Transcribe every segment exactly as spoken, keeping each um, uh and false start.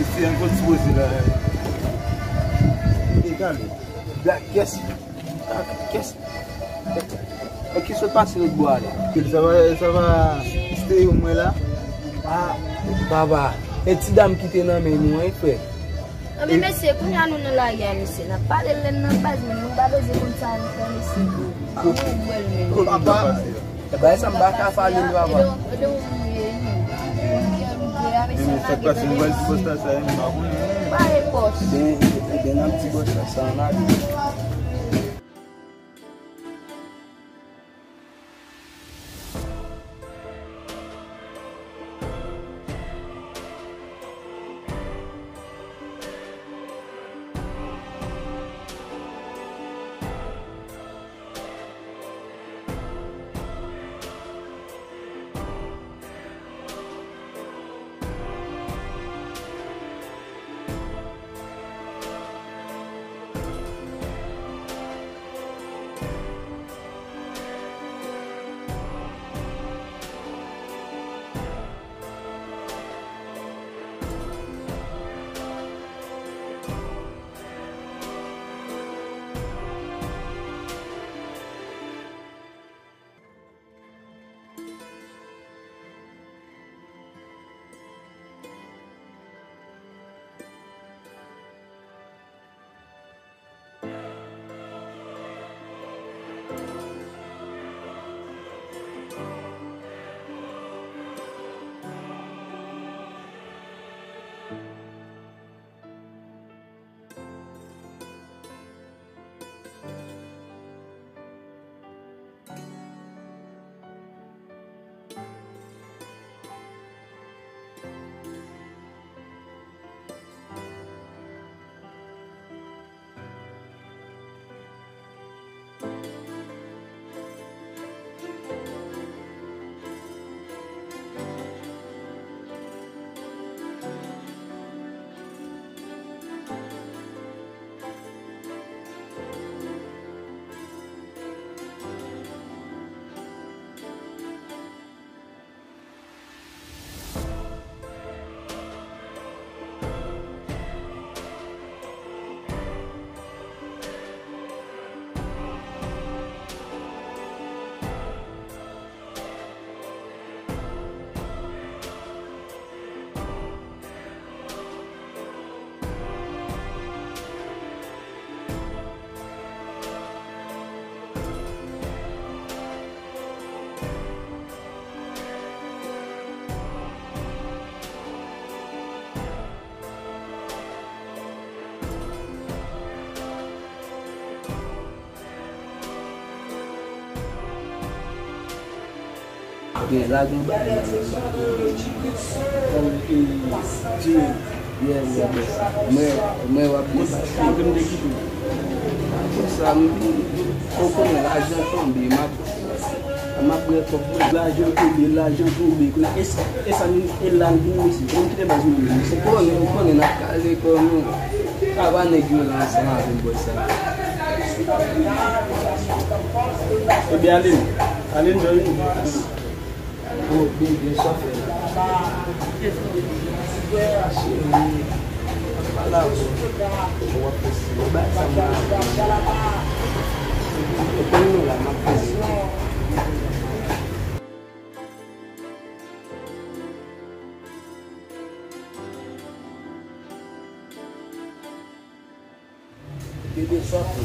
Isi an konn sipoze la. E gade. Black, kès? Ah, kès? E ki sot pase lòt bò a la? Kèl sa va, sa va, se yo mwen la. Ah, papa. E ti dam ki te nan men nou an, frè? Anben, mesye, kounye a nou nan lari a, mesye. N ap pale lèn nan baz, men nou pa bezwen konn sa nou fè, mesye. Nou wè l, men. Papa, e bagay sa m pa ka pale l, papa. E de, e de ou ye, men. Kè m te a, mesye, sa gen nan ti bòs la, sa, m pa konnen. Pa e pòs. Ben, ben, nan ti bòs la, sa, ann ale. Gen lajan bagay nan men m. Kòm, e, Jimmy. Yeah, yeah, bro. Mwen, mwen w ap degaje. Mwen te kite w. Apre sa, m, m, m, ou konnen lajan tonbe, m ap, m ap bwè kòk mwen. Lajan tonbe, lajan tonbe. Kounye a, e sa, e sa nou, e la nou vin mesye. Nou kite baz nou menm. Se konnen, ou konnen n ap kale kò nou. Sa pa nèg yo la ansanm avè m bò sa. Ebyen, ale n. Ale n, jwenn nou. Oh, bebe, sa fè la. Cheri, pa la, w ap fè si, w bay sa m la. Ou konn nou la, m ap fè si. Bebe, sa fè.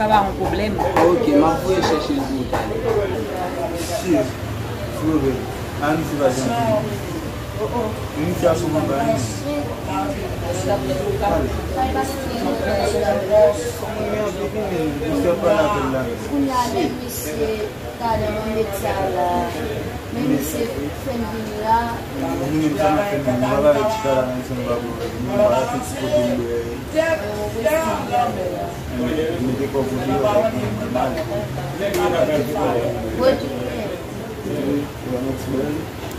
Sa pa yon pwoblèm. Ok, m ap voye chèche l pou ou talè. Sure. Sure. Ann, se pa janm. Misye a sou mwen ba li. Kòman men anpil li men misye ap pale avè l la. Kounye a menm misye, talè mwen met sa la. Men misye fè m vini la. Nou menm sa nou fè menm. Nou pa pale ti talè menm si nou pa pou. Nou pa rete ti kote nou ye. Mete kò kote yo. Mete kò kote yo.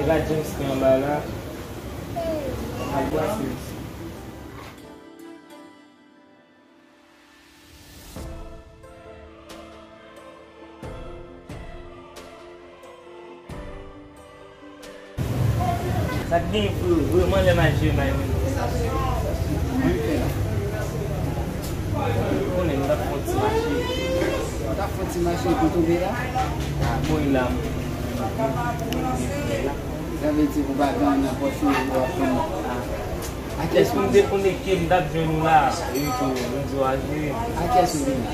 La James ki anba la. Al brase misye. Sa k gen vre, vreman lè m al jwe may mwen. Ou konnen, m t ap fè yon ti mache. Ou t ap fè yon ti mache pou tonbe la? Ah, bon, la. Sa vle di ou pa gen anyen nan pòch ou, ou ap fini. Ah. Èske m te konnen ke m t ap jwenn ou la? Epi tou, m di w al jere. A kiyès ou vin la?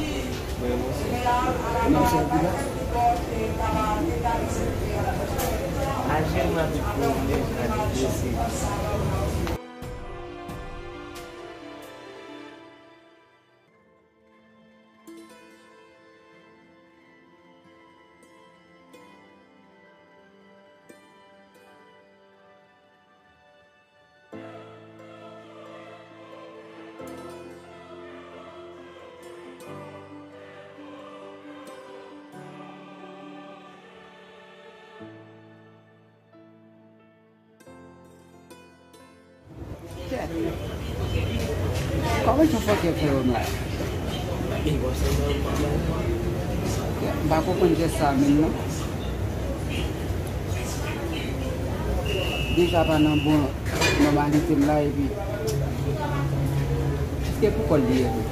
Mwen, mwen se. Ou menm se ou ki la? Al jere m la tout pwoblèm, ak blese. Kèt. Kòman jan fòkè fè yo mal? M pa konprann jès sa menm non. Deja pa nan bon nòmalite m la epi. Èske pou kò l li ye vre?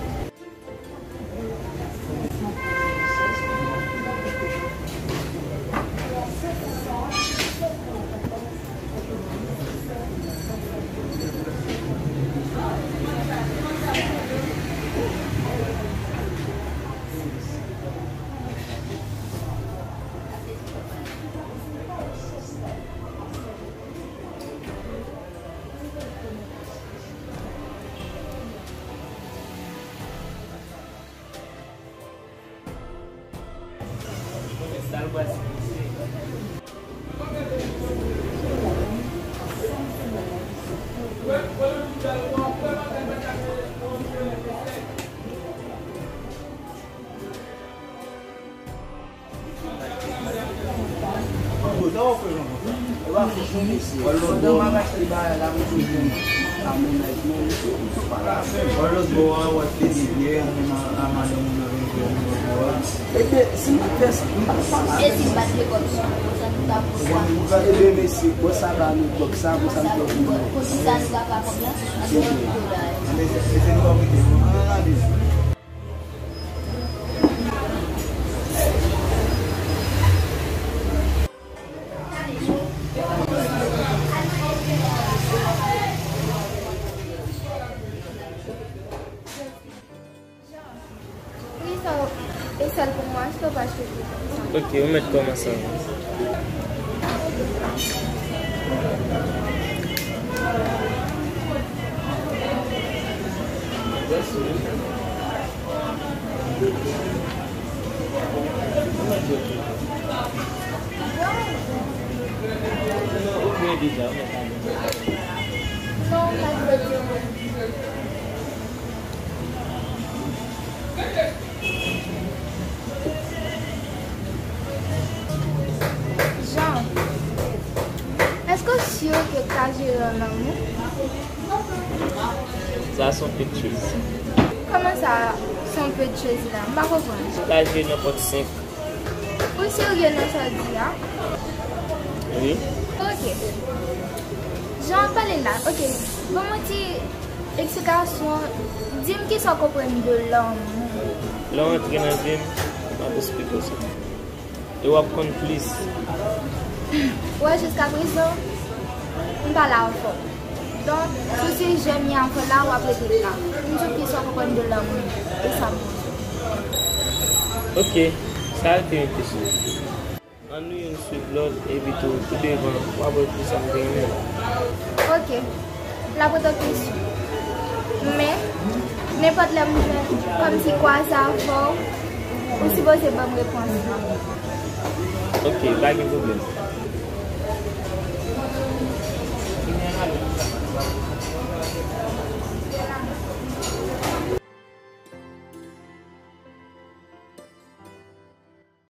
Ebyen, si m pa fè sa, m pa fè sa. E si m pa t fè kòb sa, konsa nou ta pran sa. Ebyen, mesye, bon, sa ba nou kòb sa, konsa nou ta pran. Konbyen sa nou ka fè kòb la? Ebyen. Wi, sa, e sèl pou mwen, èske w pa achte pou mwen? Ok, ou mèt kòmanse avan. Jean, èske w si ke w ka jere yon lanmou? Sa se yon pèt choz. Kòman sa, se yon pèt choz la? M pa konprann. Ou ka jere nenpòt senk. Ou serye nan sa w di a? Wi. Ok. Jean, pale la. Ok. Ban m yon ti eksplikasyon. Di m kisa w konprann de lanmou. Lè w antre nan vi m, m ap esplike w sa. E w ap konn plis. Wè, jiskaprezan, m pale avè w. Donk, si w se jèn, y a ankò la, w ap rete la. M di w kisa w konprann de lanmou. E sa m konn. Ok, sa a te yon kesyon. Ann nou youn swiv lòt, epi tou, tou devan, w ap wè kisa m te renmen. Ok. L ap rete yon kesyon. Men, nenpòt lè m jwenn kòmsi kwaze avè w, ou sipoze ban m repons lan. Ok, pa gen pwoblèm.